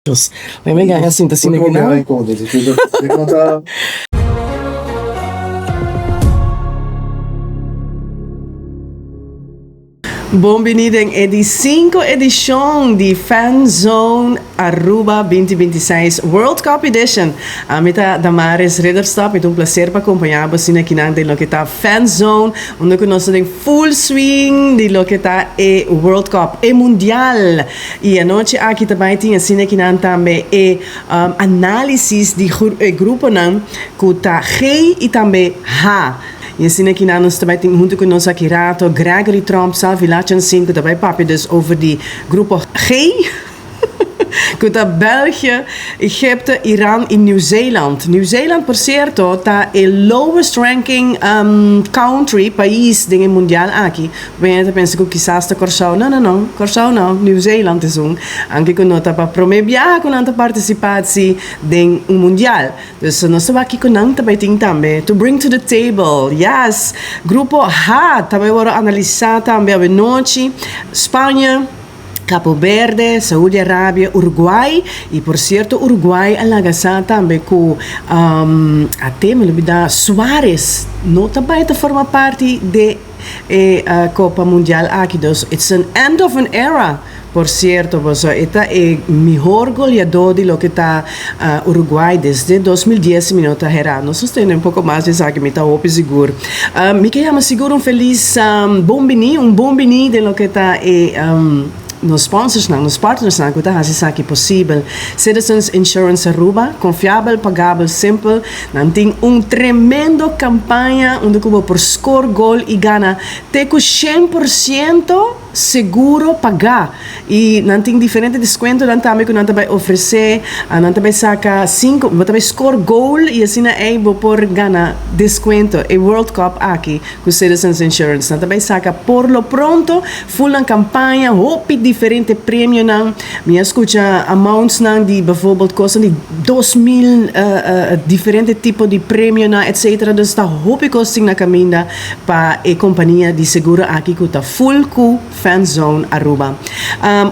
Dios. Mi me gana sinta asina Último ki biaha nan. en konta, si no ta. Bon bini den e di cinco edicion di Fan Zone Aruba binti binti seis World Cup Edition. Ami ta Damaris Ridderstap, mi ta un placer pa acompaña bo asina kinan den loke ta Fan Zone, unda cu nos ta den full swing di loke ta e World Cup, e Mundial. Y anochi aki ta bay tin asina kinan tambe e analisis di e gruponan cu ta G y tambe H. Y asina kinan nos ta bay tin hunto cu nos aki rato Gregory Tromp, Salvi Lachansin cu ta bay papia dus over di grupo G cu ta België, Egypte, Iran y Nieuw Zeeland. Nieuw Zeeland por cierto ta e lowest ranking country, pais, den e mundial aki. Bo ta pensa ku kisas ta Kòrsou. No, no, no. Kòrsou no. Nieuw Zeeland esun. Anke ku no ta pa promé biaha ku nan ta partisipá si den un mundial. Dus nos ta wak kiko nan ta bai tin tambe to bring to the table. Yes! Grupo H ta bai wòrdu analisá tambe awenochi. Spaña. Cabo Verde, Saudi Arabia, Uruguay y por cierto Uruguay a laga sa tambe cu a te mi lo bida Suarez no ta bay ta forma parti de e Copa Mundial aki dus it's an end of an era por cierto pasobra e ta e mihor goleador di loke ta Uruguay desde 2010 si mi no ta hera nos sostene un poco mas di esaki mi ta hopi sigur. Mi ke yama sigur un felis bon bini, un bon bini den loke ta e nos sponsorsnan, nos partnersnan ku ta hasi esaki posibel. Citizens Insurance Aruba, konfiabel, pagabel, simpel. Nan tin un tremendo kampaña unda ku bo por skor gol i gana te ku 100% seguro pagá. I nan tin diferente deskuentonan tambe ku nan ta bai ofresé. Nan ta bai saka sinku, bo ta bai skor goal i asina ei bo por gana deskuento. E World Cup aki ku Citizens Insurance nan ta bai saka por lo pronto full nan kampaña, hopi diferente premionan. Mi a skucha amountsnan di bijvoorbeeld kosnan di 2000 diferente tipo di premionan etcetera. Dus ta hopi kos tin na kaminda pa e kompania di seguro aki ku ta full ku Fan Zone Aruba.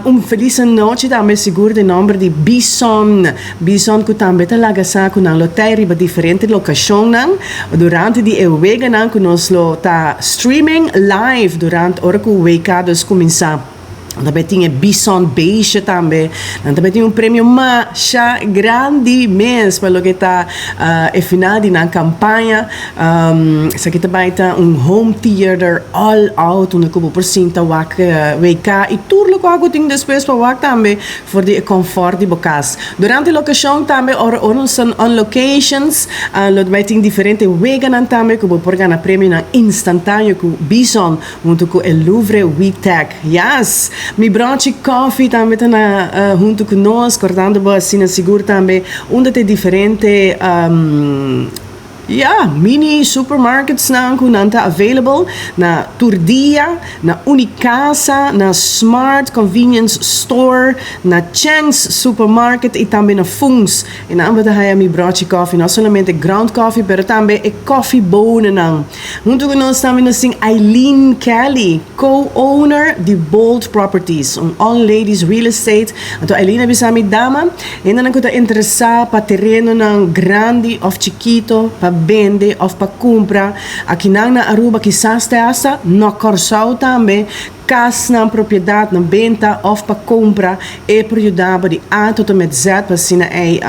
Un felis anochi tambe sigur den nomber di Bison. Bison cu tambe ta laga sa cu nan lo tei riba diferente locacionnan durante di e weganan cu nos lo ta streaming live durante ora cu WK dus cuminsa. Nan ta bay tin e Bison Beestje tambe. Nan ta bay tin un premio masha grandi mes pa loke ta e final di nan campaña. Esaki ta bai ta un home theater all out unda ku bo por sinta wak WK i tur lokual ku tin despues pa wak tambe for di e comfort di bo kas. Durante lokashon tambe ora ora nos ta on locations lo bai tin diferente weganan tambe ku bo por gana premionan instantaneo ku Bison huntu ku e Louvre WeTech. Yes! Mi brochi koffie tambe ta na huntu ku nos kordando bo asina sigur tambe unda ta e diferente Ya, mini supermarketsnan ku nan ta available na tur dia, na Unicasa, na Smart Convenience Store, na Chang's Supermarket i tambe na Fun's. I nan bo ta haya mi brochi koffie, no solamente ground koffie pero tambe e koffie bonennan. Huntu ku nos tambe nos tin Eileen Kelly, co-owner di Bold Properties, un all ladies real estate. Anto Eileen a bisa mi, Dama, Hendenan ku ta interesá pa terenonan grandi òf chikito pa bende òf pa kumpra akinan na Aruba kisas te asta na Kòrsou tambe, kasnan, propiedatnan benta òf pa kumpra e por yuda bo di A tot en met Z pa asina ei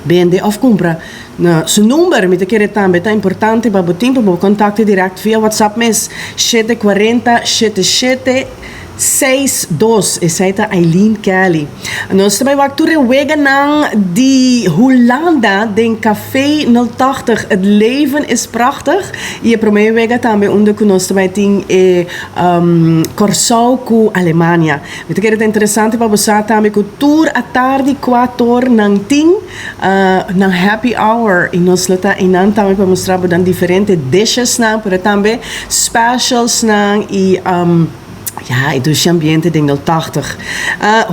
bende òf kumpra. Na su number mi ta kere tambe ta importante pa bo tin pa bo kontakte dirèkt via WhatsApp mes 740 77 Seis dos, esei ta Eileen Kelly. Nos ta bai wak tur e weganan di Hulanda den Café 080, Het leven is prachtig. I e promé wega tambe unda ku nos ta bai tin e Kòrsou ku Alemania. Mi ta kere ta interesante pa bo sa tambe ku tur atardi kuator nan tin nan happy hour i nos lo ta einan tambe pa mustra bo nan diferente dishesnan pero tambe specialsnan i ya e dushi ambiente den nul tachtig.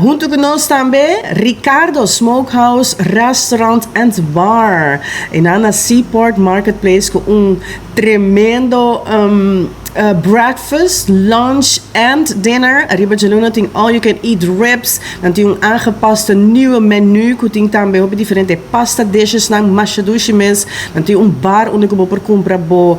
Hunto ku nos tambe Ricardo Smokehouse Restaurant and Bar einan na Seaport Marketplace ku un tremendo. Breakfast, lunch and dinner. Ariba djaluna tin all you can eat ribs. Nan tin un aangepaste nieuwe menu cu tin tambe hopi diferente pasta dishes nan masha dushi mes. Nan tin un bar unda cu bo por cumpra bo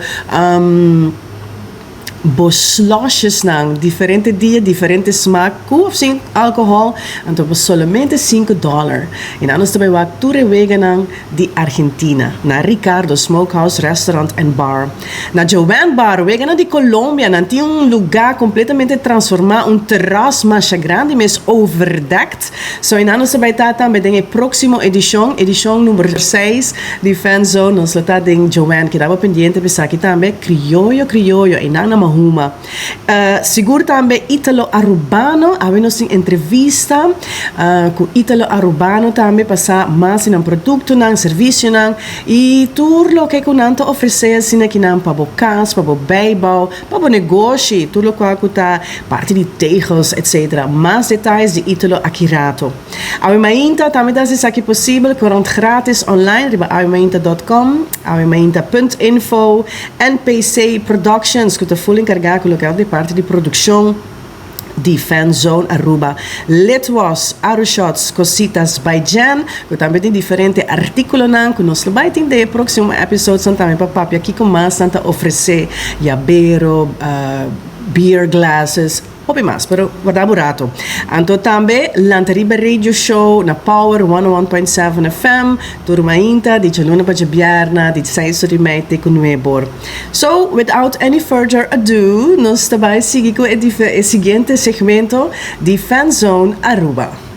bo slushes nan diferente dia, diferente smaak cu of sin alcohol. Anto pa solamente cinco dollar. Y nan nos ta bay wak tur e weganan di Argentina na Ricardo Smokehouse Restaurant and Bar. Na Joanne Bar, weganan di Colombia, nan tin un lugá completamente transformá, un terras masha grandi mes overdekt. So einan nos ta bai ta tambe den e próximo edicion, edicion number seis di Fan Zone, nos lo ta den Joanne. Keda bo pendiente pa esaki tambe, Crioyo Crioyo, einan na Mahuma. Sigur tambe Italo Arubano, awe nos tin entrevista cu Italo Arubano tambe pa sa mas di nan productonan, servicionan y tur loke cu nan ta ofrece asina ki nan pa bo cas, pa bo bijbouw, pa bo negoshi, tur locual cu ta parti di tegels etc. Mas detayes di Italo aki rato. Awe Mainta tambe ta haci esaki posibel cu rond gratis online riba awemainta dot com, awemainta punt info, NPC Productions cu ta full encarga cu loke di parti di produccion di Fan Zone Aruba, Litwas, Arushots, Cositas by Jen cu tambe tin diferente articulonan cu nos lo bay tin den e proximo episodesnan tambe pa papia kico mas nan ta ofrece, yabero, beer glasses. Hopi mas, pero warda bo rato. Anto tambe lanta riba radio show na Power 101.7 FM tur mainta di djaluna pa djabièrna di seis or di mei te ku nuebe or. So, without any further ado, nos ta bai sigui ku e e siguiente segmento di Fanzone Aruba.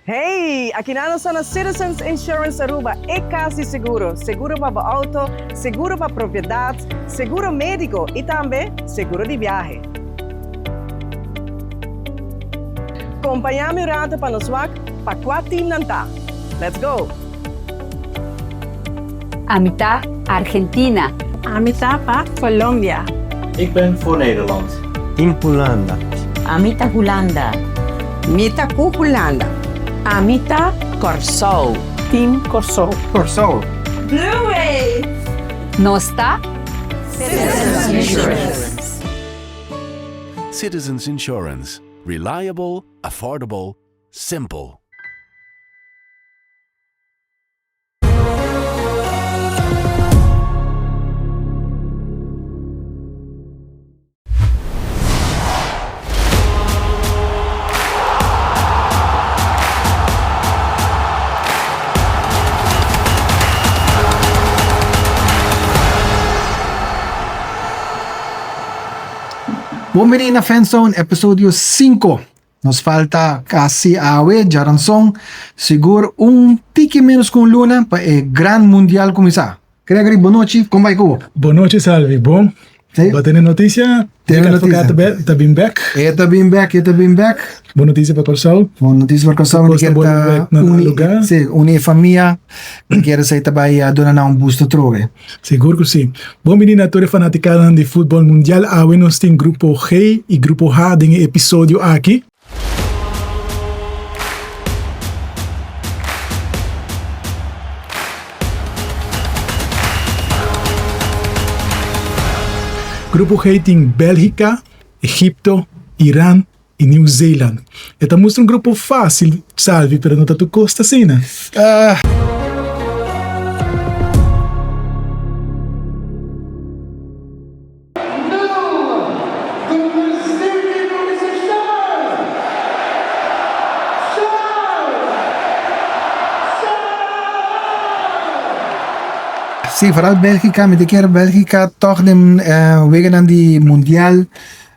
Hey! Aki nan nos ta na Citizens Insurance Aruba, e cas di seguro. Seguro pa bo auto, seguro pa propiedad, seguro medico y tambe seguro di biahe. Compaña mi un rato pa nos wak pa cua team nan ta. Let's go! Ami ta Argentina. Ami ta pa Colombia. Ik ben voor Nederland. Team Hulanda. Ami ta Hulanda. Mi ta ku Hulanda. Ami ta Kòrsou. Team Kòrsou. Kòrsou. Blue Waves! Nos ta Citizens Insurance. Citizens Insurance, reliable, affordable, simple. Bon bini na Fanzone episodio 5. Nos falta casi awe, djaranson, sigur un tiki menos cu un luna pa e gran mundial cuminsa. Gregory, bon nochi, con bai cu bo? Bon nochi Salvi, bon. Sí. Bo tene noticia? Tene Dick noticia. Advocaat ta bin bek. E ta bin bek, e ta bin bek. Bon noticia pa Kòrsou. Bon noticia pa Kòrsou, Kos ta kier bolbe ta bek na nan uni, lugar. sí, uni e famia, mi kier esei ta bai duna nan un boost atrobe. Sigur ku si. Bon bini na tur e fanatikadonan di futbòl mundial. Awe nos tin Grupo G i Grupo H den e episodio aki. Grupo G tin Bèlgika, Egipto, Iran i Nieuw Zeeland. E ta mustra un grupo fásil, Salvi, pero no ta tur kos ta asina. Sí, vooral Bélgica, mi ta kier Bélgica toch den weganan di mundial.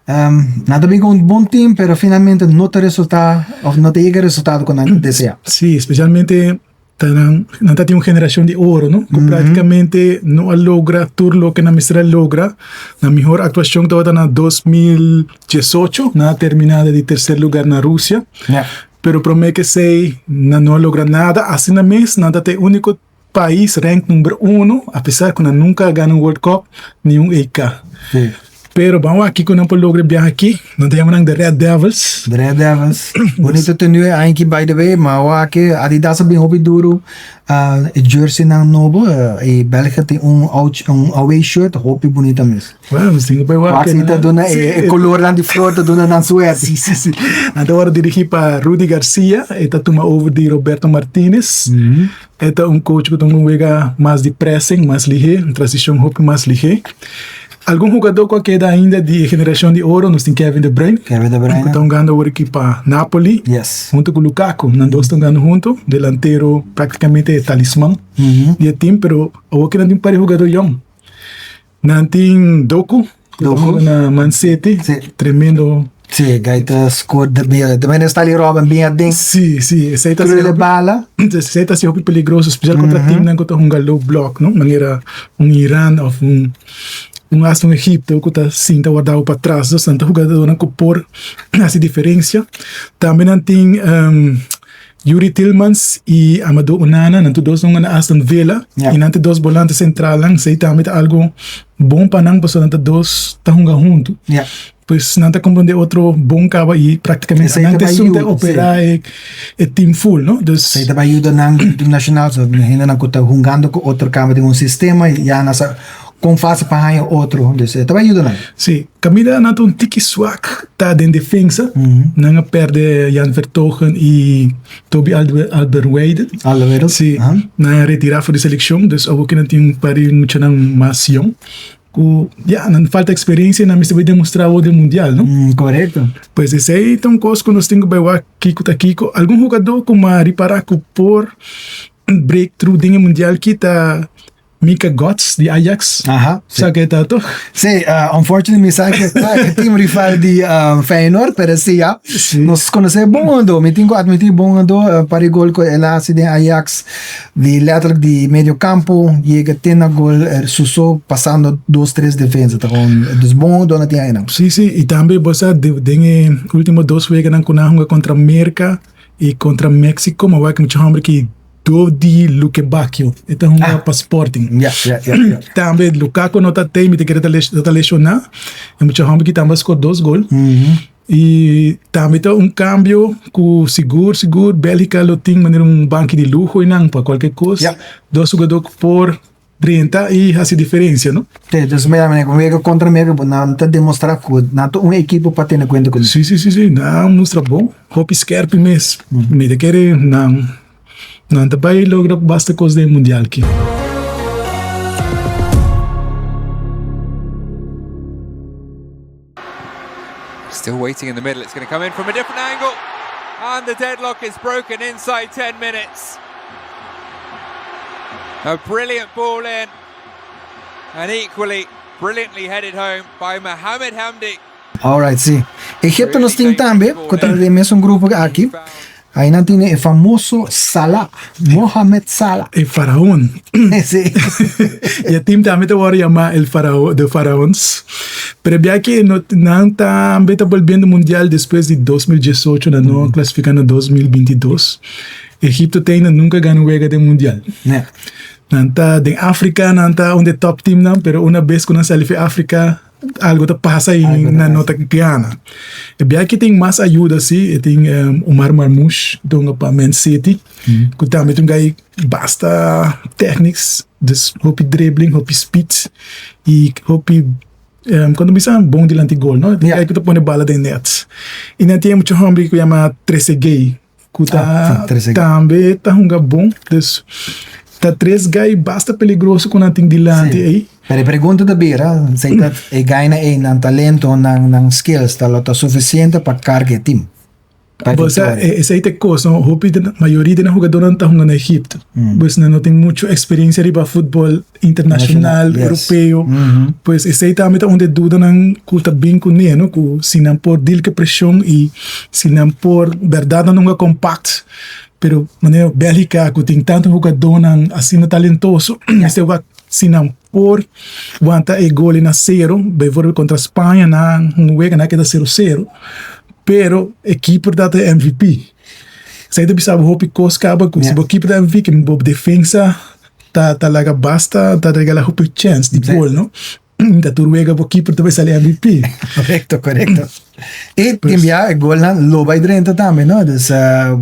Nan ta bin ku un bon team pero finalmente no ta resulta of no ta yega e resultado ku nan ta desea. Sí, especialmente ta nan nan ta tin un generacion di oro no ku praktikamente no a logra tur loke nan mester a logra. Nan mihor actuacion tabata na 2018 nan a termina di tercer lugar na Rusia. Pero prome ke esei nan no a logra nada asina mes nan ta ta e unico Pais rank number uno, apesar ku nan nunka a gana un World Cup ni un EK. Pero ban wak kiko nan por logra e biaha aki. Nan ta yama nan The Red Devils. The Red Devils. Bonito tenue ainki by the way, ma wak Adidas a bin hopi duru. E jerseynan nobo y België tin un un away shirt hopi bunita mes. Bueno, nos tin ku bai wak. Wak si ta duna e colornan di flor ta duna nan suerte. Si, si, si. Nan ta wòrdu dirigí pa Rudi Garcia, e ta tuma over di Roberto Martinez. E ta un coach ku ta un wega mas di pressing, mas lihé, un transishon hopi mas lihé. Algun hugadó ku a keda ainda di e generashon di oro, nos tin Kevin De Bruyne, Kevin De Bruyne. ku ta hungando awor aki pa Napoli, Yes. huntu ku Lukaku. Nan dos ta hungando huntu, delantero praktikamente e talisman di e team, pero awor ki nan tin un par di hugadó yòn. Nan tin Doku, ku ta hunga na Man City, tremendo. Sí, gai ta score de bien. De manera sta li Robben bien aden. Sí, sí, esei ta Krule bala. Esei ta hopi peligroso, especial kontra teamnan ku ta hunga low block, no? Manera un Iran of un un hasta un Egipto ku ta sinta warda bo patras. Dus nan ta hugadornan ku por hasi diferensia. Tambe nan tin Youri Tielemans y Amadou Onana, nan tur dos hunga na Aston Villa y nan ta dos bolante centralnan, esey tambe ta algo bon pa nan pasobra nan ta dos ta hunga hunto. Pues nan ta comprende otro bon caba y practicamente nan ta esun ta opera e team full, no? Dus. Esey ta bay yuda nan team nacional, so hendenan cu ta hungando cu otro caba den un sistema y ya nan sa Kon fásil pa haña otro, dus e ta bai yuda nan. Sí, kaminda nan ta un tiki swak ta den defensa. Nan a pèrdè Jan Vertonghen i Toby Alderweireld. Alderweireld, Sí, nan a retirá for di selekshon, dus awor ke nan tin un par di muchanan mas yòn ku ya nan falta eksperensia i nan mester bai demostrá awor den mundial, no? Korekto. Pues esei ta un kos ku nos tin ku bai wak kiko ta kiko. Algun hugadó ku mi a ripará ku por breakthrough den e mundial ki ta Mika Godts di Ajax. Aha. Sa ke ta toch? Sí, unfortunately mi sa ke ta e team rival di Feyenoord, pero sí ya. Sí. Nos konosé bon hungado, mi tin ku admití bon hungado, par di gol ku el a hasi den Ajax, di letterlijk di medio kampo yega te na gol su so pasando dos tres defensa, ta gewoon, dus bon hungado nan tin ainan. Sí, sí, i tambe bo sa den e ultimo dos weganan ku nan a hunga kontra Merka i kontra Mexico, mi a wak mucha homber ki Dodi Lukebakio, e ta hunga pa Sporting. Ja, ja, ja, ja. Tambe Lukaku no ta tei, mi ta kere ta les, ta lesioná. E mucha hòmber ki tambe a skor dos gol. I tambe ta un kambio ku sigur, sigur Bèlgika lo tin manera un banki di luho einan pa kualke kos. Ja. Dos hugadó ku por drenta i hasi diferensia, no? Sí, dus mira, mira, ku wega kontra Merka, bo nan ta demostrá ku nan ta un ekipo pa tene kuenta kuné. Sí, sí, sí, sí, nan a mustra bon, hopi skèrpi mes. Mi ta kere nan Nan ta bai logra basta kos den e mundial aki. Still waiting in the middle, it's going to come in from a different angle. And the deadlock is broken inside 10 minutes. A brilliant ball in. And equally brilliantly headed home by Mohamed Hamdi. Alright, sí. Egipto nos tin tambe, ku ta den mesun grupo aki. Ahí nan tin e famoso Salah, Mohamed Salah. E faraon. Sí. E team tambe ta wòrdu yamá el farao, de faraons. Pero bia ke no, nan tambe ta bolbiendo mundial despues di 2018, nan no klasifiká na 2022. Egipto te ainda nunka gana un wega den mundial. Yeah. Nan ta den Afrika, nan ta un de top teamnan, pero una bes ku nan sali for Afrika, Algo ta pasa y nan no ta gana. E bia ki tin mas ayuda si, e tin Omar Marmoush donga pa Man City, ku tambe ta un guy basta technics, dus hopi dribbling, hopi speed y hopi kon ta bisa bon dilanti gol no, e guy ku ta pone bala den net. Y nan tin e mucha homber ku yama Trezeguet. Ku ta tambe ta hunga bon. Dus ta tres gai basta peligroso ku nan tin dilanti ei. Pero e pregunta ta bira, si ta e gainan ei nan talento, nan nan skills ta lo ta sufisiente pa karga e team? Pa Bo sa, victoria. esei ta e kos, no? Hopi di nan, mayoria di nan hugadónan ta hunga na Egipto. Pues nan no tin muchu eksperensia riba futbòl internashonal, Yes. europeo. Pues esei tambe ta un di e dudanan ku ta bin kuné, no? Ku si nan por deal ku e preshon i si nan por bèrdat nan hunga kompakt. Pero manera Bèlgika ku tin tantu hugadónan asina talentoso, mester wak si nan por wanta e gol na sero, bijvoorbeeld kontra Spaña nan hunga wega nan a keda sero sero, pero e keeper ta e MVP. Esei ta bisa bo hopi kos kaba ku si bo keeper ta MVP bo defensa ta ta laga basta ta regala hopi chèns di gol no. Ta tur wega bo keeper ta bai sali MVP. Korekto, korekto. I tin bia e golnan lo bai drenta tambe no. Dus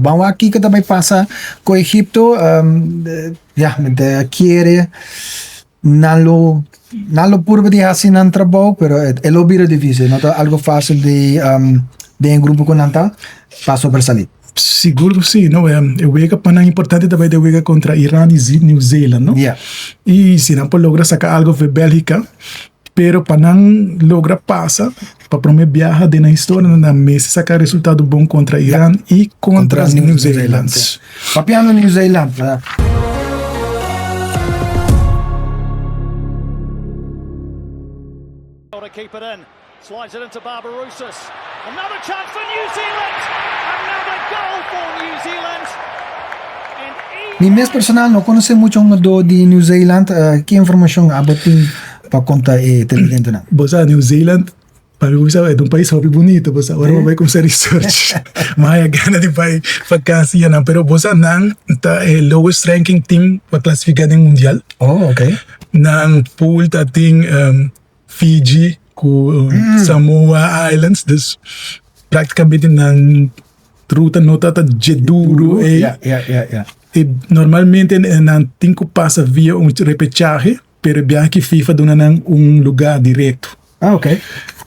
ban wak kiko ta bai pasa ku Egipto. Ya, mi ta kere nan lo nan lo purba di hasi nan trabou pero e lo bira difisil. No ta algo fasil di den e grupo ku nan ta pa sobresalí. Sigur ku si, no? E wega pa nan importante ta bai ta e wega kontra Iran i New Zealand, no? I si nan por logra saka algo for Bèlgika, pero pa nan logra pasa pa promé biaha den nan historia nan mester saka resultado bon kontra Iran i kontra New Zealand. Papiando New Zealand. Slides it into Barbarouses. Another chance for New Zealand. Another goal for New Zealand. Mi mes personal no conoce mucho hungador di New Zealand. Ki informacion abo tin pa conta e televidentenan? Bo sa New Zealand pa mi bo sa e ta un pais hopi bunito bo sa ora bo bai cuminsa research mi haya gana di bai vakantie nan pero bo sa nan ta e lowest ranking team pa clasifica den mundial. Oh okay. Nan pool ta tin Fiji ku Samoa Islands dus praktikamente nan ruta no ta ta dje duru ei. I normalmente nan tin ku pasa via un repechahe pero e biaha ki FIFA duna nan un luga direkto. Ah ok.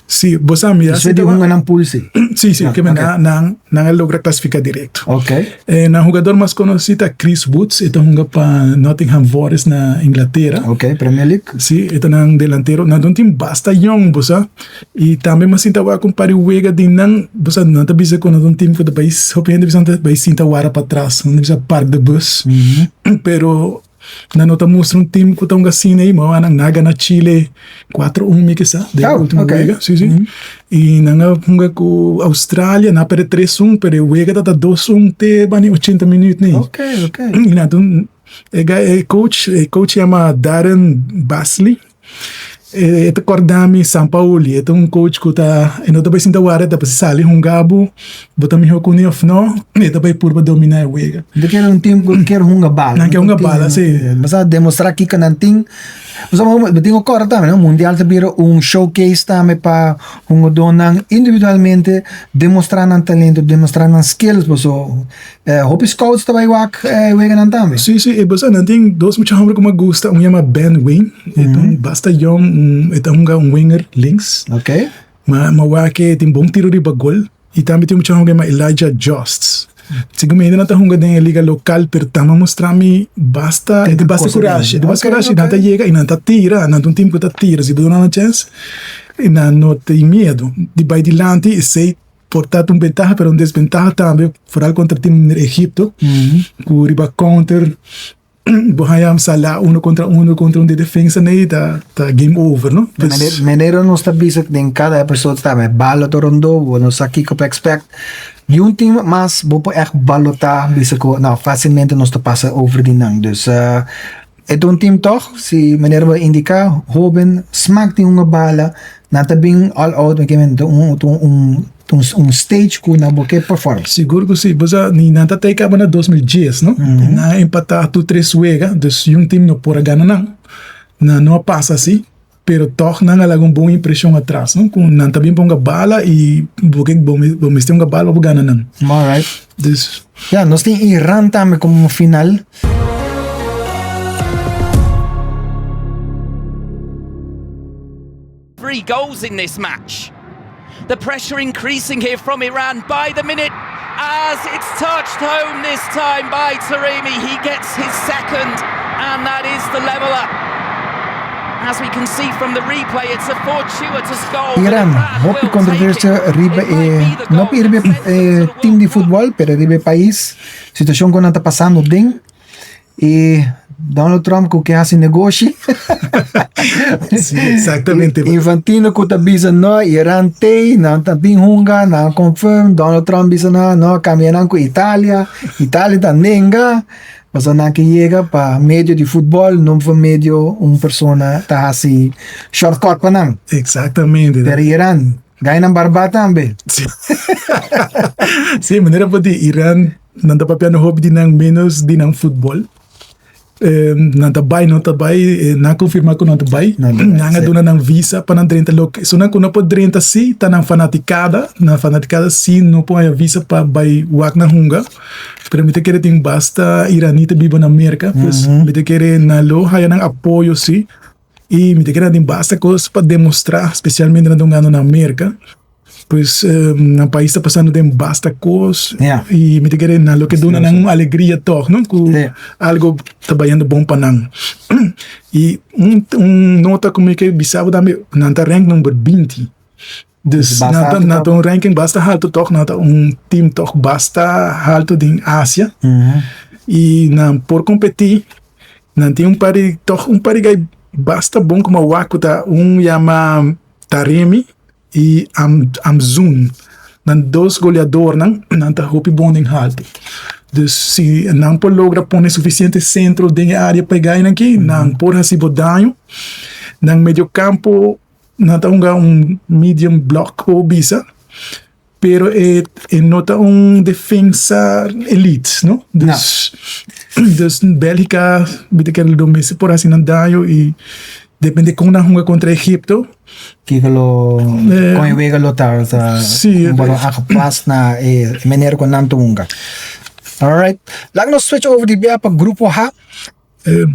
Si, bo sa mi Despues di hunga nan pool si. Si, si, ke nan nan a logra klasifiká direkto. Ok. E nan hugador mas konosí ta Chris Woods, e ta hunga pa Nottingham Forest na Inglatera. Ok, Premier League. Si, e ta nan delantero. Nan don tin basta yong, bo sa. I tambe mi a sinta wak un par di wega di nan, bo sa, nan ta bisa ku nan ta un tim ku ta bai, hopi hende bisa nan ta bai sinta wara patras, nan ta bisa park de bus. Pero Nan no ta mustra un team ku ta hunga asina ei, ma nan a gana Chile 4-1 mi kisa den e ultimo wega. Si, si. I nan a hunga ku Australia, nan a perde 3-1, pero e wega tabata 2-1 te bani 80 minuut nei. I nan ta un e coach, e coach yama Darren Basley. E ta kòrda mi Sampaoli, e ta un coach ku ta e no ta bai sinta wara, e ta sali hunga bo, bo ta mihó kuné òf no, e ta bai purba dominá e wega. Nan kier un team ku kier hunga bala. Nan kier hunga bala, si. Bo sa demostrá kiko nan tin. Pasobra bo tin ku kòrda tambe no, mundial ta bira un showcase tambe pa hungadónan individualmente demostrá nan talento, demostrá nan skills pasobra Hopi scouts ta bai wak e weganan tambe. Sí, sí, e bosa nan tin dos mucha homber ku mi gusta, un yama Ben Wayne, e ta un basta yong, e ta hunga un winger links. Ok. Ma ma wak e tin bon tiro riba gol. I tambe tin un mucha homber yama Elijah Josts. Segun mi hende nan ta hunga den e liga lokal, pero ta a mustra mi basta, e tin basta kurashi, e tin basta kurashi, nan ta yega i nan ta tira, nan ta un tim ku ta tira, si bo duna nan chèns, nan no tin miedu di bai dilanti, esei Por ta un bentaha pero un desbentaha tambe foral kontra team manera Egipto ku riba counter bo haña Salah uno kontra uno kontra un di defensa nei ta ta game over no. Manera nos ta bisa den kada episode tambe bala ta rondó bo no sa kiko pa expect di un team mas bo por ègt balotá bisa ku no fásilmente nos ta pasa over di nan dus E ta un team tog, si manera bo a indica, hoben smak di hunga bala, nan ta bin all out, mi ke men ta un un un stage ku nan bo ke perform. Sigur ku si, bo sa ni nan ta tei kaba na 2010 no, nan a empata tur tres wega, dus yun team no por a gana nan, nan no a pasa si, pero tog nan a laga un bon impresion atras no, ku nan ta bin pa hunga bala i bo ke bo mester hunga bala pa bo gana nan. Alright. Dus. Ya, nos tin Iran tambe komo final. Three goals in this match. The pressure increasing here from Iran by the minute as it's touched home this time by Taremi. He gets his second and that is the leveler. As we can see from the replay, it's a fortuitous goal. but Iran, Iran hopi will controversia take it. riba It might e be the no goal riba that sends e them to the team di World Cup. futbol pero riba e pais situacion cu nan ta pasando den y Donald Trump cu ke haci negoshi. Sí, exactamente. Infantino cu ta bisa no Iran tey nan ta bin hunga nan a confirm Donald Trump bisa nan no cambia nan cu Italia Italia ta nenga. Pasobra nan ke yega pa medio di futbòl, no pa medio un persona ta hasi shortcut pa nan. Exactamente. Pero Iran, gaya nan barbá tambe. Sí. Sí, manera por di Iran, nan ta papiando hopi di nan menos di nan futbòl. Nan ta bai, no ta bai, nan a confirma cu nan ta bai. Nan a duna nan visa pa nan drenta loke. Esunnan cu no por drenta si ta nan fanaticada, nan fanaticada si no por haya visa pa bai wak nan hunga. Pero mi ta kere tin basta iraní ta biba na Merka, pues mi ta kere nan lo haya nan apoyo si i mi ta kere nan tin basta kos pa demostrá, spesialmente nan ta hungando na Merka, pues nan pais ta pasando den basta kos i mi ta kere nan lo ke duna nan un alegria tòg no ku algo ta bayendo bon pa nan. I un nota ku mi ke bisa bo tambe nan ta rank number 20. Dus nan ta, nan ta un ranking basta halto toch, nan ta un team toch basta halto den Asia. I nan por competi, nan tin un par di toch un par di guy basta bon como wak ku ta un yama Taremi i Am Amzoon. Nan dos goleadornan, nan ta hopi bon den halto. Dus si nan por logra pone suficiente centro den e area pa e guynan aki, nan por hasi bo daño. Nan mediocampo Nan ta hunga un medium block por bisa, pero e e no ta un defensa elite, no? Dus, dus Bélgica mi ta kere lo mester por hasi nan daño y depende con nan hunga contra Egipto. Kiko lo, con e wega lo ta, ta Sí. bueno aangepast na e manera con nan ta hunga. Alright, laat nos switch over di bia pa grupo H.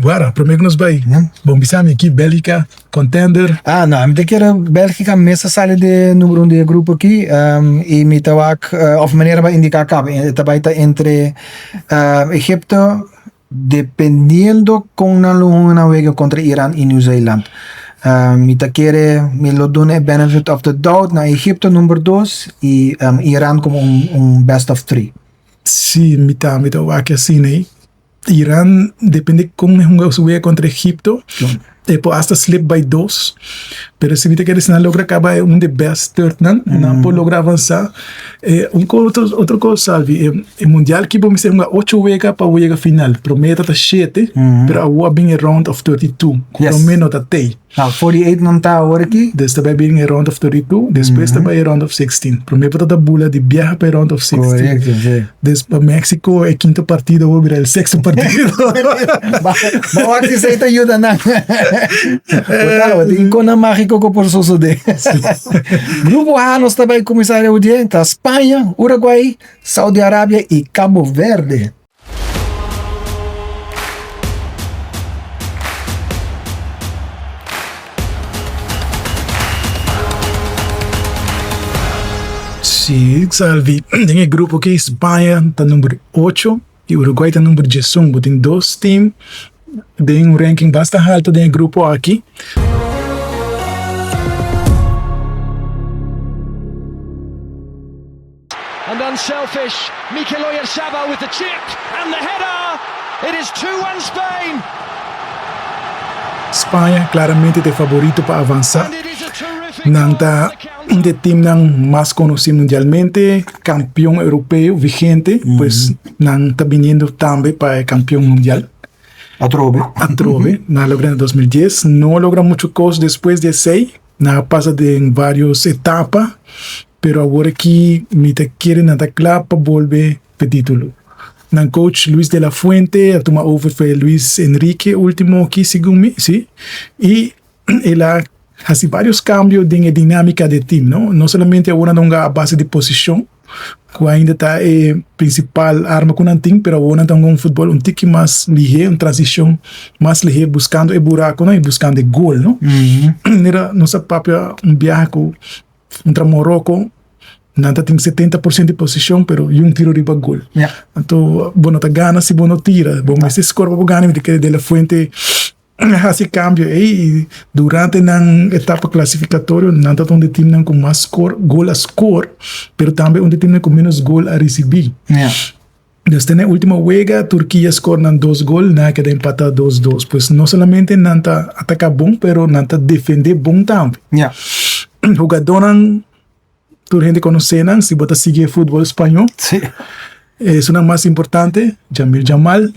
Wara, prome ku nos bai, bon bisa mi aki Bélgica contender. Ah no, mi ta kere Bélgica mes a sali de numero un di e grupo aki y mi ta wak of manera bo a indica caba e ta bai ta entre Egipto dependiendo con nan lo hunga nan wega contra Iran y New Zealand. Mi ta kere mi lo duna e benefit of the doubt na Egipto number dos y Iran como un best of three. Si, mi tambe ta wak asina ei. Iran depende kon e hunga su wega kontra Egipto e por hasta slip by dos pero si mi ta kere si nan logra kaba e un de best third nan nan por logra avansa e un otro otro kos Salvi e e mundial ki bo mester hunga ocho wega pa bo yega final prome ta ta shete pero awor a bin e round of 32 ku prome no ta tei. Nou, 48 nan ta awor aki. Des ta bai bin e round of 32, despues ta bai e round of 16. Prome bo ta ta bula di biaha pa e round of 16. Correcto, sí. Des pa Mexico e quinto partido awor bira el sexto partido. Ba wak si esei ta yuda nan. Bo ta, bo tin konan mágiko ku por sosodé. Grupo A nos ta bai kuminsá e audie, ta Spaña, Uruguay, Saudi Arabia i Cabo Verde. Si, Salvi, den e grupo aki Spaña ta number ocho y Uruguay ta number diesun. Bo tin dos team den un ranking basta halto den e grupo aki. And unselfish, Mikel Oyarzabal with the chip and the header. It is 2-1 Spain. Spaña claramente ta e favorito pa avansa. Nan ta un di e teamnan mas conoci mundialmente, campeon europeo vigente, pues nan ta biniendo tambe pa e campeon mundial. Atrobe. Atrobe, nan a logra na 2010, no a logra mucho cos despues di esey, nan a pasa den varios etapa. Pero awor aki mi ta kere nan ta kla pa bolbe p'e titulo. Nan coach Luis de la Fuente a tuma over for Luis Enrique ultimo aki segun mi, si, y el a haci varios cambio den e dinamica di e team, no. No solamente awor nan ta hunga a base di posicion, cu ainda ta e principal arma cu nan tin, pero awor nan ta hunga un futbol un tiki mas lihe, un transicion mas lihe buscando e buraconan y buscando e gol, no. Mira nos a papia un biaha cu. Contra Morocco nan ta tin 70 por ciento di posicion pero yun tiro riba gol. Ja. Anto bo no ta gana si bo no tira. Bo mester score pa bo gana. Mi ta kere De La Fuente. hasi kambio ei i durante nan etapa klasifikatorio nan ta un di timnan ku mas skor gol a skor pero tambe un di timnan ku menos gol a risibí. Dus te na e ultimo wega Turkia skor nan dos gol nan a keda empatá dos dos. Pues no solamente nan ta ataká bon pero nan ta defendé bon tambe. Hugadónan Tur hende konosé nan si bo ta sigui e futbol spañó. Sí. Esunnan mas importante, Jamil Jamal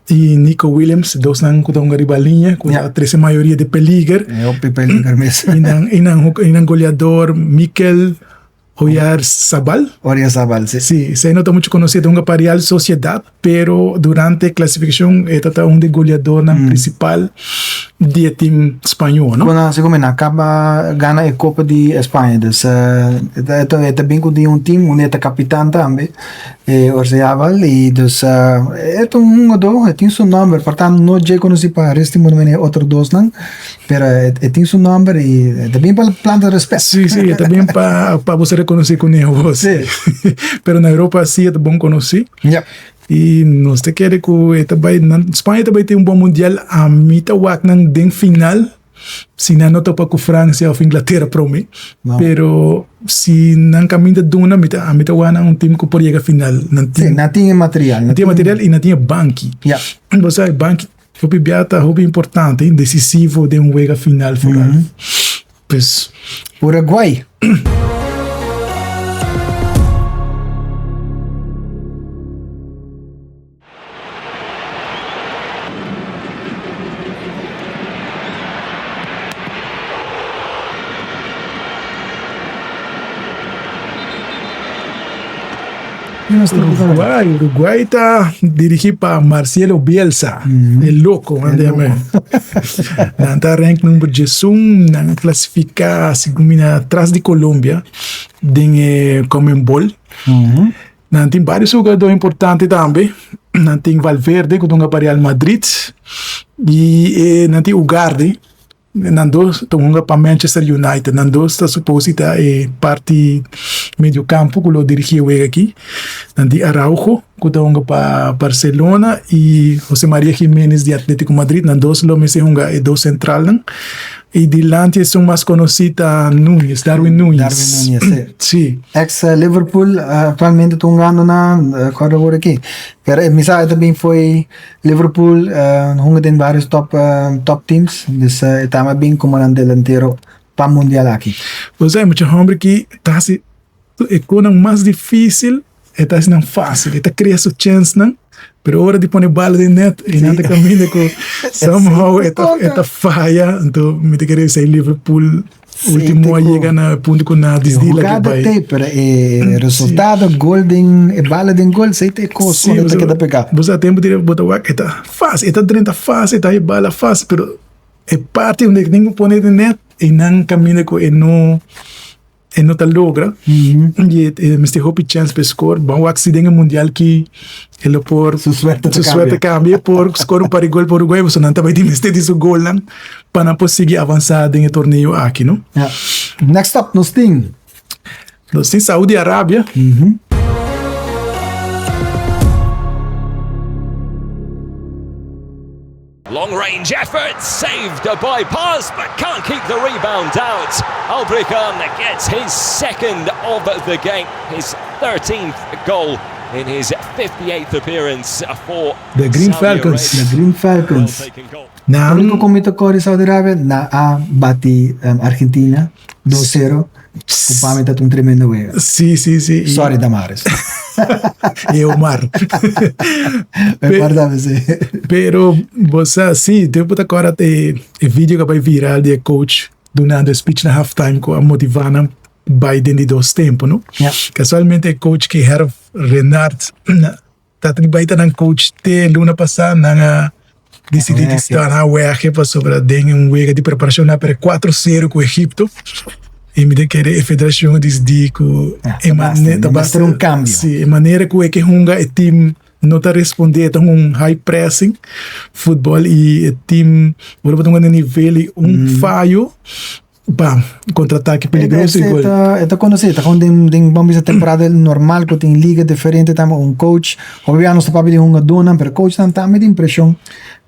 i Nico Williams, dosnan ku ta hunga riba liña, ku ta trese mayoria di peliger. E hopi peliger mes. I nan, i nan, i nan goleador Mikel Oyarzabal. Oyarzabal, si. Sí, esei no ta muchu konosí, e ta hunga pa Real Sociedad, pero durante e klasifikashon e ta ta un di goleadornan principal di e team spañó, no? Bueno, así como nan caba gana e Copa di España, dus e ta e ta bin cu di un team unda e ta capitan tambe, e Oyarzabal, y dus e ta un hungador, e tin su nomber, por tanto no dje conoci pa resto di mundo manera e otro dosnan, pero e tin su nomber y e ta bin pa planta respet. Sí, sí, e ta bin pa pa bo ser reconoci cu ne awor. Sí. Pero na Europa sí e ta bon conoci. Ja. I nos ta kere ku e ta bai nan Spaña ta bai tin un bon mundial ami ta wak nan den final si nan no topa ku Francia of Inglatera prome No. pero si nan kaminda duna mi ta ami ta wak nan un team ku por yega final nan Sí, tin nan tin e material. nan tin e material i nan tin e banki Ja. bo sa e banki hopi bia ta hopi importante i desisivo den un wega final foral pues. Uruguay. Uruguay, Uruguay ta dirigi pa Marcelo Bielsa, e loco, nan ta yama. Nan ta rank number diesun, nan a clasifica segun mi na tras di Colombia den e Conmebol. Nan tin varios hugador importante tambe, nan tin Valverde cu ta hunga pa Real Madrid y nan tin Ugarte. Nan dos ta hunga pa Manchester United. Nan dos ta supos ta e parti medio campo cu lo dirigi e wega aki. Nan tin Araujo cu ta hunga pa Barcelona y Jose Maria Jimenez di Atletico Madrid. Nan dos lo mester hunga e dos centralnan. Y dilanti esun mas conoci ta Nunez, Darwin Nunez. Darwin Nunez, si. Si. Ex Liverpool actualmente ta hungando na, acorda awor aki. Pero mi sa e ta bin fo'i Liverpool hunga den varios top top teams, dus e tama bin como nan delantero pa mundial aki. Bo sa e mucha homber ki ta hasi e konan mas dificil e ta hasi nan facil, e ta crea su chensnan, pero ora di pone bala den net e nan ta caminda cu somehow e ta faya, anto mi ta kere esey Liverpool Ultimo a yega na punto ku na disdi la Jugada te, pero e resultado, gol den, e bala den gol, sei te kos unda ta keda pegá. Bo sa tempu di bo ta wak, e ta fácil, e ta drenta fácil, e ta e bala fácil, pero e parti unda e tin ku pone den net, e nan kaminda ku e no, e no ta logra, i e mester hopi chèns pa e skor. Ban wak si den e mundial ki e lo por, Su suerte ta su suerte kambia. kambia, por skor un par di gol pa Uruguay, pasobra nan ta bai tin mester di su golnan. Pa nan por sigui avansá den e torneo aki, no? Ja. Next up nos tin. Nos tin Saudi Arabia. Long range effort saved by Paz but can't keep the rebound out. Albrikan gets his second of the game, his 13th goal in his 58th appearance for The Green Falcons. The Green Falcons. Nan. Único con mi ta core Saudi Arabia na a bati Argentina 2-0 cu pa mi ta un tremendo wega. Sí, sí, sí. Sorry Damaris. E Omar. Recuerda mi sí. Pero bo sa, sí, te bo ta corda e video cu a bay viral di e coach dunando e speech na halftime cu a motiva nan bay den di dos tempo, no? Ja. Casualmente e coach ki Herve Renard Ta tin bai ta nan coach te luna pasa nan a dicidi di sta na wege pasobra den un wega di preparacion nan a perde cuatro cero cu Egipto y mi ta kere e federacion a dicidi cu e ta un cambio. Si e manera cu e ke hunga e team no ta responde ta un high pressing football y e team ora bo ta hunga na nivel y un fayo. Bam, contraataque peligroso y gol. E ta conoci, ta gewoon den, den ban bisa temporada normal cu tin liga diferente tambe un coach. Hopi bia nos ta papia di hungadornan, pero coachnan tambe tin presion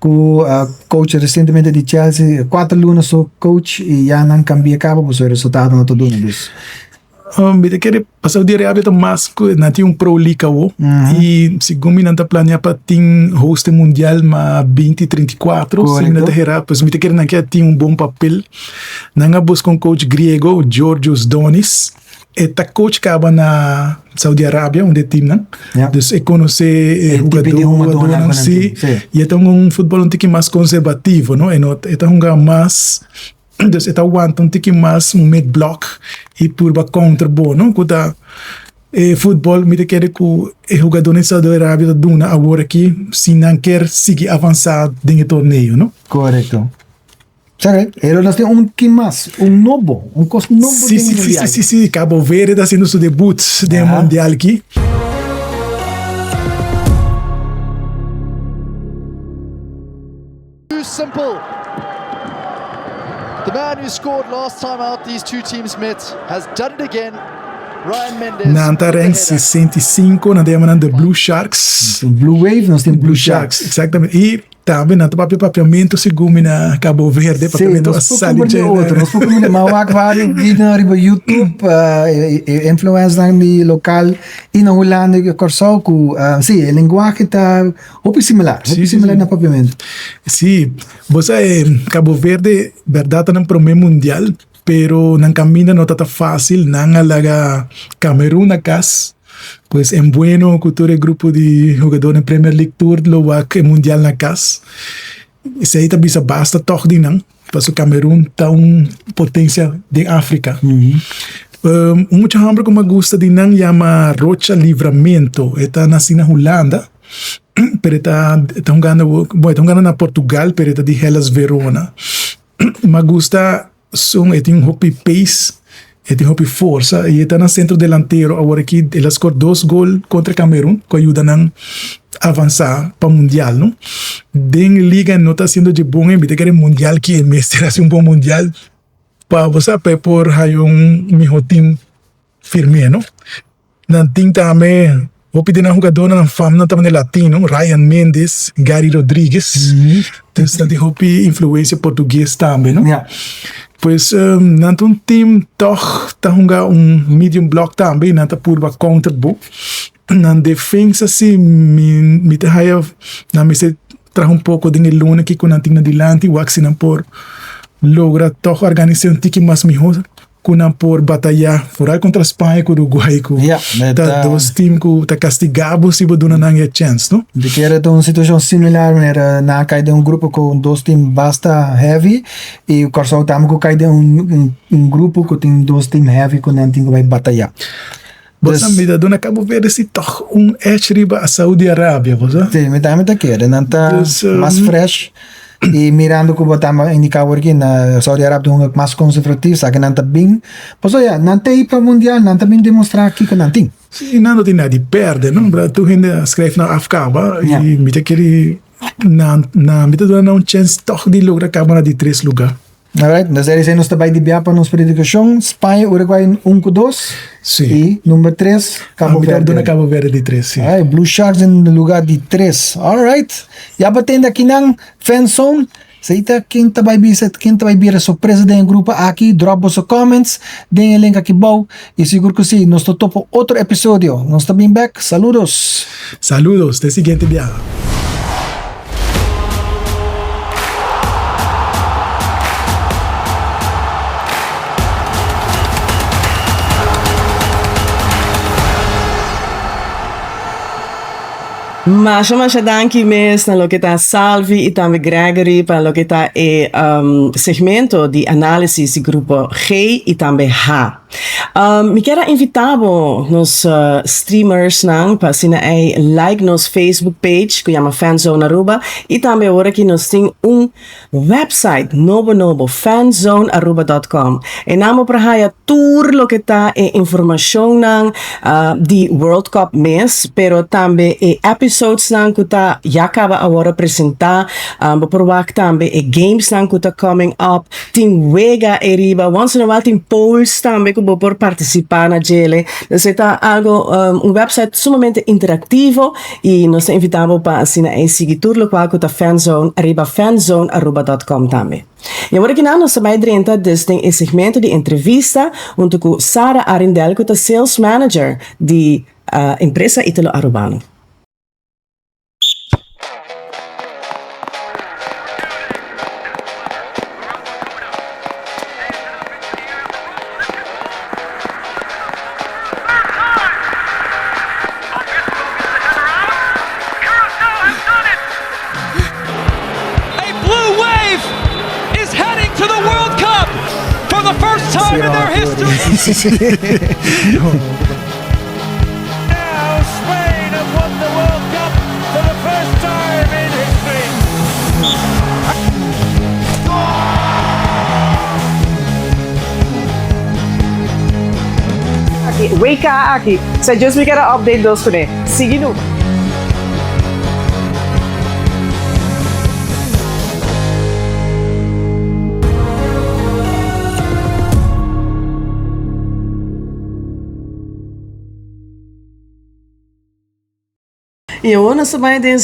cu coach recientemente di Chelsea, cuater luna so coach y ya nan cambia caba pasobra e resultado no ta duna dus. Mi ta kere pa Saudi Arabia ta mas ku nan tin un pro league awo i segun mi nan ta planea pa tin host e mundial ma binti 34 si mi no ta hera pues mi ta kere nan ke tin un bon papel nan a buska un coach griego Georgios Donis e ta coach kaba na Saudi Arabia un di e teamnan dus e konosé e hugadornan si i e ta hunga un futbol un tiki mas konservativo no e no e ta hunga mas. Dus e ta wanta un tiki mas un mid block y purba counter bo no cu ta e futbol mi ta kere cu e hugadornan di Saudi Arabia ta duna awor aki si nan kier sigui avansa den e torneo no. Correcto. Sa pero nos tin un kin mas, un nobo, un cos nobo Si den si si mundial. si si Cabo Verde ta haciendo su debut den e mundial aki. Too simple. The man who scored last time out these two teams met has done it again. Ryan Mendes. Nan ta rank 65, nan ta yama nan the Blue Sharks. Blue Wave, nos tin Blue Sharks. Exactamente. Y tambe nan ta papia papiamento segun mi na Cabo Verde. Sí, nos por comprende otro. Nos por comprende. Ma wak varios video riba YouTube, uh, influencers di local y na Hulanda y Kòrsou ku, uh, sí, e lenguaje ta Hopi similar, hopi similar na papiamentu. Sí, bo sa e Cabo Verde berdad ta nan prome mundial, pero nan caminda no ta ta facil, nan a laga Cameroon na cas, pues en bueno cu tur e grupo di hugador den Premier League tur lo wak e mundial na cas, esey ta bisa basta tog di nan, pasobra Cameroon ta un potencia den Africa. Un mucha homber cu mi a gusta di nan yama Rocha Livramento, e ta naci na Hulanda. Pero e ta e ta hungando bon e ta hungando na Portugal pero e ta di Hellas Verona. Mi a gusta su e tin un hopi pace, e tin hopi forsa y e ta na centro delantero awor aki el a score dos gol contra Cameroon cu a yuda nan avansa pa mundial no. Den liga no ta haciendo dje bon mi ta kere mundial ki e mester haci un bon mundial pa bo sa pa e por haya un miho team firme no. Nan tin tambe hopi di nan hugadornan nan famnan ta manera latino, Ryan Mendes, Gary Rodriguez. Dus nan tin hopi influencia portugues tambe, no? Pues nan ta un team tog ta hunga un medium block tambe y nan ta purba counter bo. Nan defensa si mi mi ta haya nan mester traha un poco den e luna ki ku nan tin na dilanti wak si nan por logra tog organisa un tiki mas miho. Ku nan por batayá foral kontra Spaña ku Uruguay ku ta dos team ku ta kastigá bo si bo duna nan e chèns, no? Di kere ta un situashon similar manera nan a kai den un grupo ku dos team basta heavy i Kòrsou tambe ku kai den un grupo ku tin dos team heavy ku nan tin ku bai batayá. Bo sa mi ta duna Cabo Verde si tòg un edge riba Saudi Arabia, bo sa? Sí, mi tambe ta kere. Nan ta mas fresh i mirando ku bo ta indiká awor aki na Saudi Arabia ta hunga mas konservativo, sa ke nan ta bin. Pasobra ya, nan ta ei pa mundial, nan ta bin demostrá kiko nan tin. Sí, nan no tin nada di pèrdè, no? Tur hende a skrèf nan af kaba i mi ta kere nan, mi ta duna nan un chèns tòg di logra kaba na di tres lugá. Alright, nos deri nos ta bai di bia pa nos predikashon, Spaña, Uruguay un ku dos. Sí. I number tres, Cabo Verde. Duna Cabo Verde di tres, sí. Alright, Blue Sharks den lugar di tres. Alright, ya bo tende akinan, Fanzone. Sei ta ken ta bai bisa, ken ta bai bira sorpresa den e grupo aki. Drop boso comments den e link aki bou. I sigur ku sí, nos ta topa otro episodio. Nos ta bin bek. Saludos! Saludos, te siguiente biaha. Masha masha danki mes na loke ta Salvi y tambe Gregory pa loke ta e segmento di analisis di grupo G y tambe H. Mi kier a invita bo nos streamers nan pa asina ei like nos Facebook page ku yama Fanzone Aruba i tambe awor aki nos tin un website nobo nobo fanzonearuba dot com. Einan bo por haya tur loke ta e informashonnan di World Cup mes pero tambe e episodes nan ku ta ya kaba awor a presenta. Bo por wak tambe e games nan ku ta coming up. Tin wega eriba, once in a while tin polls tambe ku bo por partisipá na djele. Dus e ta algo, un website sumamente interactivo i nos ta invitá bo pa asina ei sigui tur lokual ku ta Fanzone riba fanzonearuba dot com tambe. I awor akinan nos ta bai drenta dus den e segmento di entrevista huntu ku Sara Arrindell ku ta Sales Manager di Empresa Italo Arubano. A blue wave is heading to the World Cup for the first time in their history. Now Spain have won the World Cup for the first time in history. Aki, WK aki. Sa just mi kere update dos kuné. Sigui nu. I awor nos ta bai den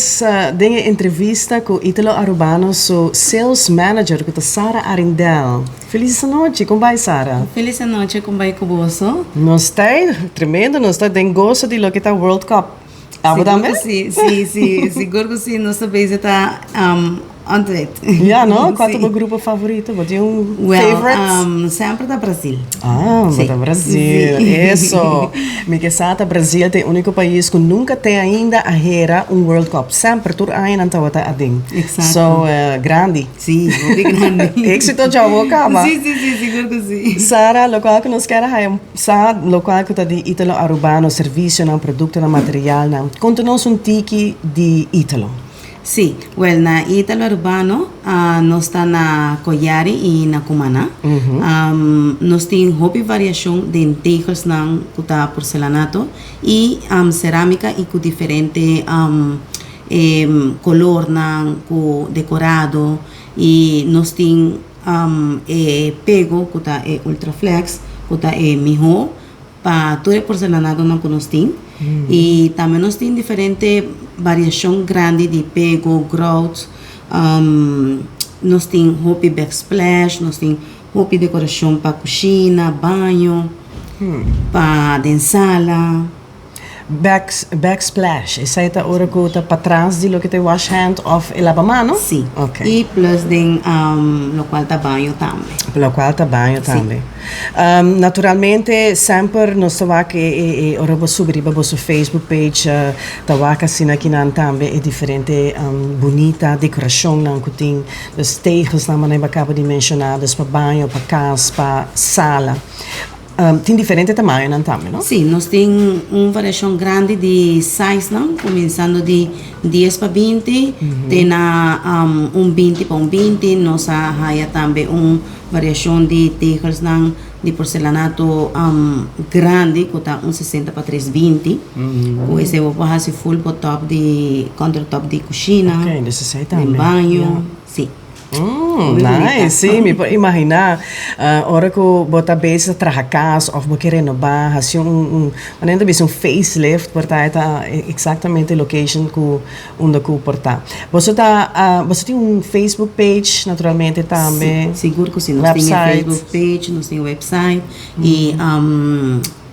den e entrevista ku Italo Arubano su sales manager ku ta Sara Arindel. Felis anochi, kon bai Sara? Felis anochi, kon bai ku boso? Nos ta tremendo, nos ta den goso di loke ta World Cup. Abo tambe? Sigur ku si, si, si, sigur ku si, nos ta bezig ta Ontwet. Ja, no? Kua ta bo grupo favorito? Bo tin un favorite? Well, semper ta Brazil. Ah, bo ta Brazil. Eso. Mi ke sa ta Brazil ta e úniko pais ku nunka te ainda a hera un World Cup. Semper, tur aña nan tabata aden. Exacto. So, grandi. Si, hopi grandi. Éxito dja bo kaba. Si, si, si, sigur ku si. Sara, lokual ku nos kier a haya sa, lokual ku ta di Italo Arubano, servisionan, produktonan, materialnan. Konta nos un tiki di Italo. Sí, wèl na Italo Urbano nos ta na Koyari i na Cumaná. Nos tin hopi variashon den tegelsnan ku ta porcelanato i serámika i ku diferente kolornan ku dekorado i nos tin e pego ku ta e ultraflex ku ta e mihó. Pa tur e porcelanatonan ku nos tin. I tambe nos tin diferente variashon grandi di pego, grout. Nos tin hopi backsplash, nos tin hopi dekorashon pa kushina, baño, pa den sala. Backsplash, esei ta ora ku ta patras di loke ta e wash hand òf e labamano? Sí. I plus den lokual ta baño tambe. Lokual ta baño tambe. Naturalmente semper nos ta wak e ora bo subi riba boso Facebook page ta wak asina kinan tambe e diferente bunita dekorashonnan ku tin, dus tegelsnan manera bo a kaba di menshoná, dus pa baño, pa kas, pa sala. Tin diferente tamañonan tambe, no? Sí, nos tin un variashon grandi di sizenan, kuminsando di dies pa binti te na un binti pa un binti. Nos a haya tambe un variashon di tegelsnan di porcelanato grandi ku ta un sesenta pa tres binti, ku esei bo por hasi full bo top di countertop di kushina, den baño, sí. Mm, nice. Sí, mi por imaginá. Ora ku bo ta bezig ta traha kas òf bo ke renobá, hasi un, un, manera ta bisa un facelift, por ta e ta eksaktamente location ku unda ku por ta. Boso ta, boso tin un Facebook page naturalmente tambe? Sí, sigur ku sí. Nos tin e Facebook page, nos tin website i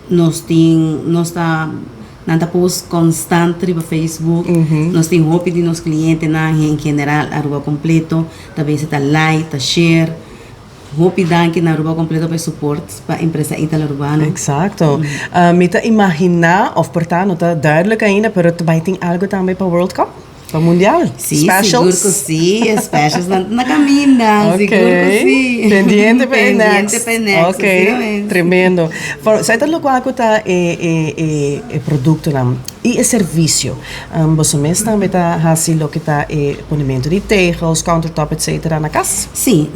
nos tin, nos ta. Nan ta post constant riba Facebook. Nos tin hopi di nos clientenan en general Aruba Completo ta bisa ta like, ta share. Hopi danki na Aruba Completo pa e support pa empresa Italo Arubano. Exacto. Mi ta imagina, of por ta no ta duidelijk ainda, pero ta bay tin algo tambe pa World Cup? Pa mundial? Si, sigur ku si. E specials nan ta na kaminda. Ok. Sigur ku si. Pendiente pa e next. Pendiente pa e next, Ok, asina tremendo. Sa ta lokual ku ta e e e e produktonan i e servisio. Boso mes tambe ta hasi loke ta e ponementu di tegels, countertop etcetera na kas? Si,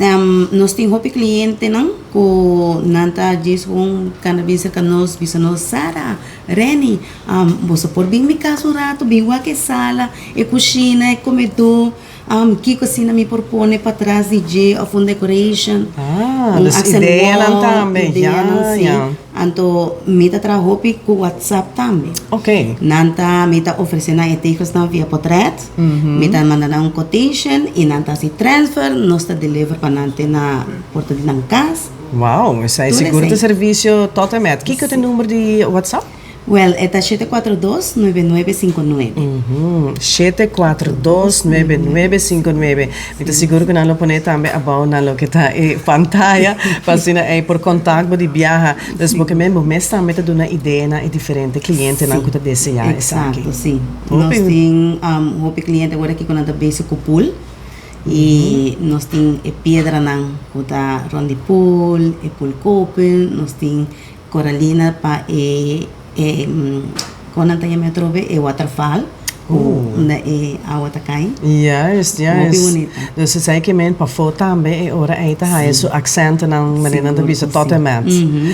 nos tin hopi klientenan ku nan ta djis un kanda bin serka nos bisa nos, Sara, Renny, boso por bin mi kas un ratu, bin wak e sala, e kushina, e komedó. Kiko asina mi por pone patras di dje of un decoration, Ah, un dus accent ideanan wall, tambe, ya, ideanan si. ya. Anto mi ta traha hopi ku WhatsApp tambe. Ok. Nan ta, mi ta ofrece nan e tegelsnan via potret, mi ta manda nan un quotation y nan ta haci transfer, nos ta deliver pa nan te na porta di nan cas. Wow, esei Tur sigur ta esei. servicio tot en met. Kiko ta e number di WhatsApp? Wel, e ta 742 9959. 742 9959. Mi ta sigur ku nan lo pone tambe abou na loke ta e pantaya pa asina ei por kontak bo di biaha. Dus bo ke men bo mes tambe ta duna idea na e diferente klientenan ku ta deseá esaki. Eksakto, si. Nos tin hopi kliente awor aki ku nan ta bezig ku pool i nos tin e piedranan ku ta rònt di pool, e pool koppel, nos tin Coralina pa e e kon nan ta yama e atrobe e waterval ku unda e awa ta kai. Juist, juist. Hopi bunita. Dus esei ke men pafó tambe e ora ei ta haya su aksentonan manera nan ta bisa tot en met.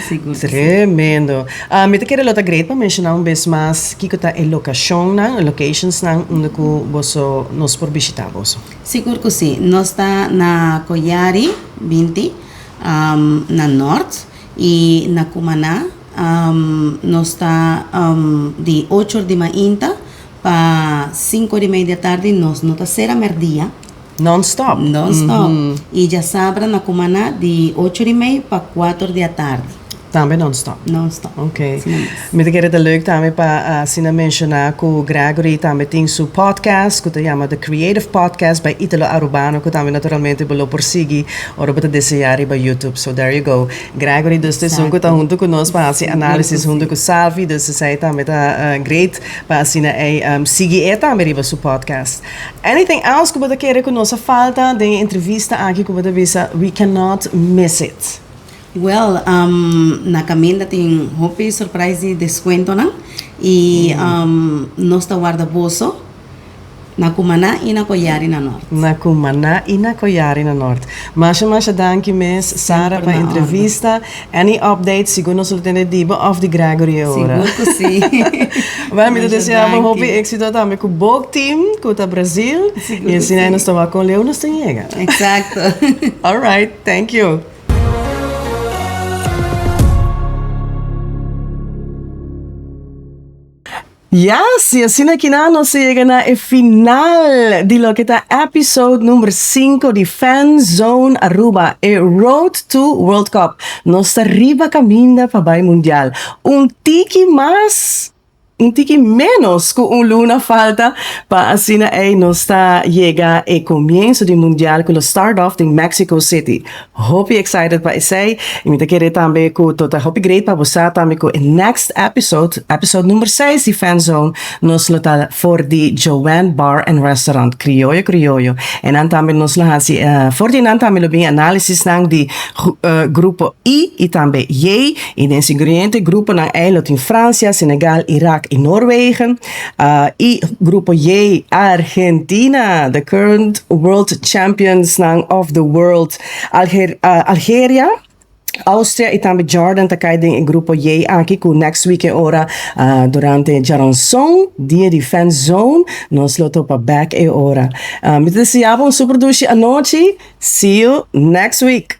Sigur ku si. Tremendo. Mi ta kere lo ta great pa menshoná un bes mas kiko ta e lokashonnan, e locationsnan unda ku boso nos por bishitá boso. Sigur ku si. Nos ta na Koyari 20 na Nort. I na Cumaná nos ta di ocho or di mainta pa sinku or i mei di atardi nos no ta sera merdia. Non stop. Non stop. I djasabra na Cumaná di ocho or i mei pa kuater di atardi. Tambe non stop. Non stop. Ok. Mi ta kere ta leuk tambe pa asina menshoná ku Gregory tambe tin su podcast ku ta yama The Creative Podcast by Italo Arubano ku tambe naturalmente bo lo por sigui Ora bo ta deseá riba YouTube. So there you go. Gregory dus ta esun ku ta huntu ku nos pa hasi análisis huntu ku Salvi. Dus esei tambe ta great pa asina ei sigui e tambe riba su podcast. Anything else ku bo ta kere ku nos a falta den e entrevista aki ku bo ta bisa we cannot miss it? Well, na kaminda tin hopi surprise di deskuentonan i nos ta warda boso. Na Cumaná i na Koyari na Nort. Na Cumaná i na Koyari na Nort. Masha masha danki mes Sara pa entrevista. Any updates sigur nos lo tende di bo of di Gregory e ora. Sigur ku si. Well mi ta desea bo hopi exito tambe ku bo team ku ta Brazil. Sigur ku si. I asina nos ta wak kon leu nos ta yega. Exacto. Alright, thank you. Yes, y asina kina nos a yega na e final di loke ta episode number 5 di Fan Zone Aruba, e Road to World Cup. Nos ta riba caminda pa bay Mundial. Un tiki mas, un tiki menos cu un luna falta pa asina ey nos ta yega e comienzo di Mundial cu lo start off den Mexico City. Hopi excited pa esey y mi ta kere tambe cu to ta hopi great pa bo sa tambe cu e next episode, episode number 6 di Fan Zone, nos lo ta for di Joanne Bar and Restaurant, Crioyo Crioyo. E nan tambe nos lo haci, for di nan tambe lo bin analisisnan di grupo I y tambe J y den siguiente gruponan ey lo tin Francia, Senegal, Irak y Noorwegen. Y grupo J, Argentina, the current world champions nan of the world. Alger, Algeria, Austria y tambe Jordan ta kai den e grupo J aki ku next week e ora durante Djaranson, dia di Fan Zone, nos lo topa back e ora. Mi ta desea bo un super dushi anochi. See you next week.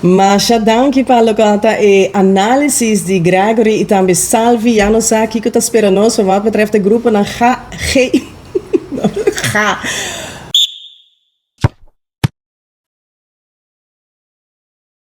Masha danki pa loke ta e analisis di Gregory y tambe Salvi. Ya nos sa kico ta spera nos pa wat betreft e gruponan G, G, H.